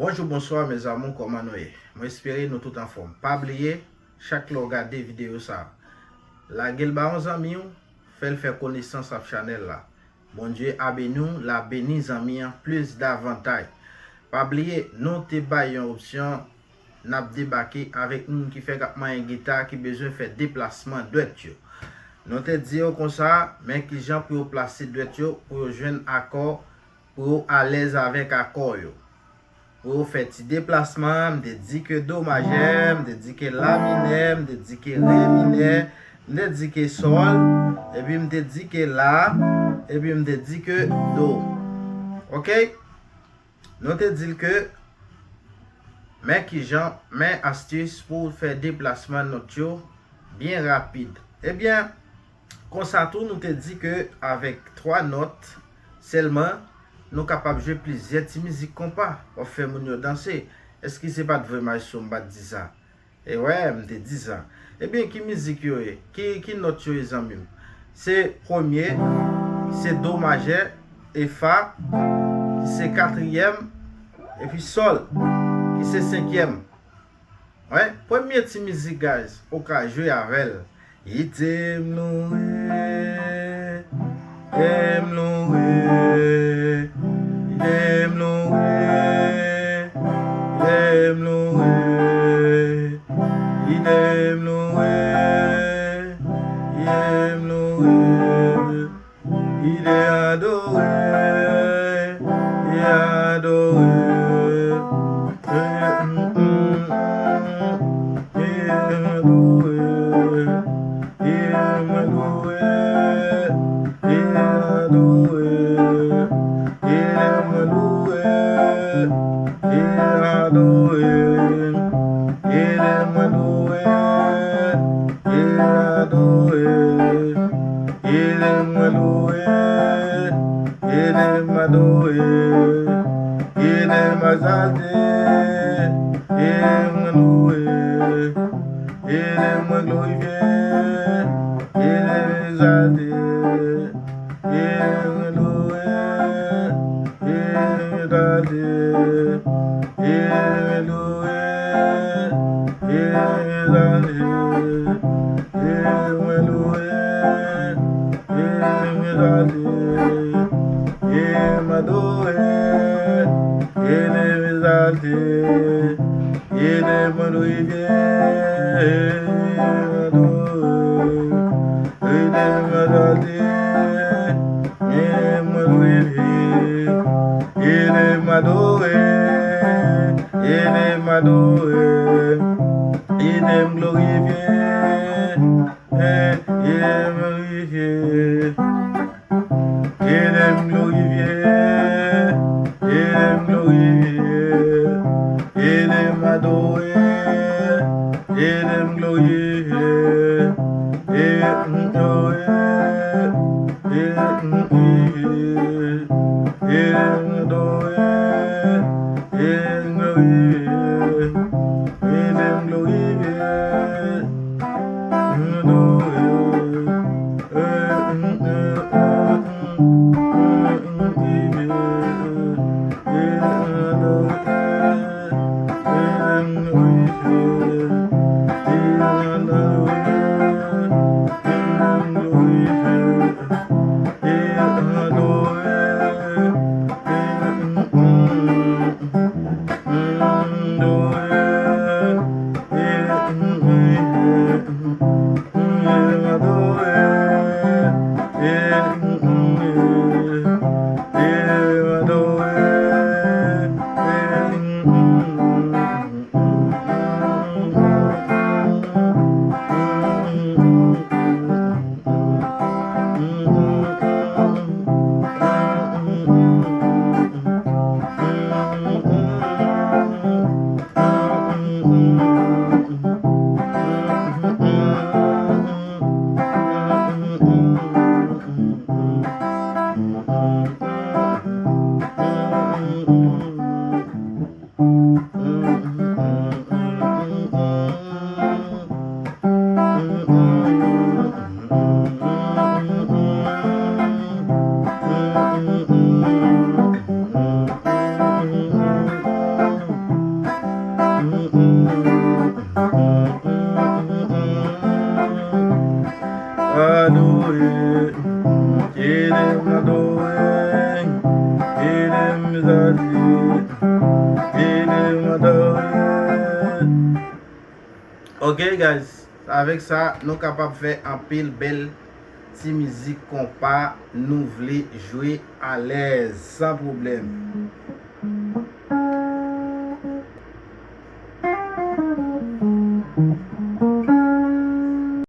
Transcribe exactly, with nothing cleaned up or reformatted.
Bonjou, bonswa, mes amours, kòman nou ye? Mwen espere nou tout anfòm. Pa bliye, chak lè w gade videyo sa, lage l ba yon zanmi w, fè l fè konesans ak chanèl la. Bondye a beni w, l a beni zanmi an plis davantay. Pa bliye, nou te bay yon opsyon, n ap debake avèk moun ki fèk ap manyen gita, ki bezwen fè deplasman dwèt yo. Nou te di yo konsa, men kijan pou yo plase dwèt yo, pou yo jwenn akò, pou yo alèz avèk akò yo. Pou yo fè ti deplasman, m te di ke do majè, m te di ke la minè, m te di ke re minè, m te di ke sòl, epi m te di ke la, epi m te di ke do. Oke? Nou te di l ke men kijan, men astis pou w fè deplasman nòt yo byen rapid. Ebyen, konsa tou, nou te di ke avèk twa nòt sèlman, nou kapab jwe plizyè ti mizik konpa. W ap fè moun yo danse. Èske se pa t vre, Maestro, m pa t di sa? E wè, m te di sa. Ebyen, ki mizik yo ye? Ki, ki nòt yo ye, zanmi m? Se premye, se do majè, e fa, ki se katriyèm, epi sòl, ki se senkyèm. Wè, premye ti mizik, guys, ou ka jwe avè l. Ide m loure, ide m loure, ide m loure, ide m loure, ide m loure, ide m loure. Ide adore, ide adore, ide adore, ide adore, ide adore, ide adore, ide adore, ide adore. Ede mwen loure, ede m adore, ede m egzalte, ede mwen loure, ede mwen glorifye, ede m egzalte, ede mwen loure, ede m egzalte, ede mwen loure, ede m egzalte. Ede mwen loure, ede m egzalte, ede m adore, ede m egzalte, ede mwen glorifye, ede m adore, ede m egzalte, ede mwen glorifye, ede m adore, ede m adore, ede m glorifye. Ede m glorifye, ede m glorifye, ede m glorifye, ede m adore, ede m glorifye, ede m adore, ede m glorifye, ede m adore, ede m glorifye, ede m glorifye. Kite m adore, kite m egzalte, kite m adore. Ok, guys, avèk sa, nou kapab fè anpil bèl ti mizik konpa nou vle jwe alèz, san pwoblèm.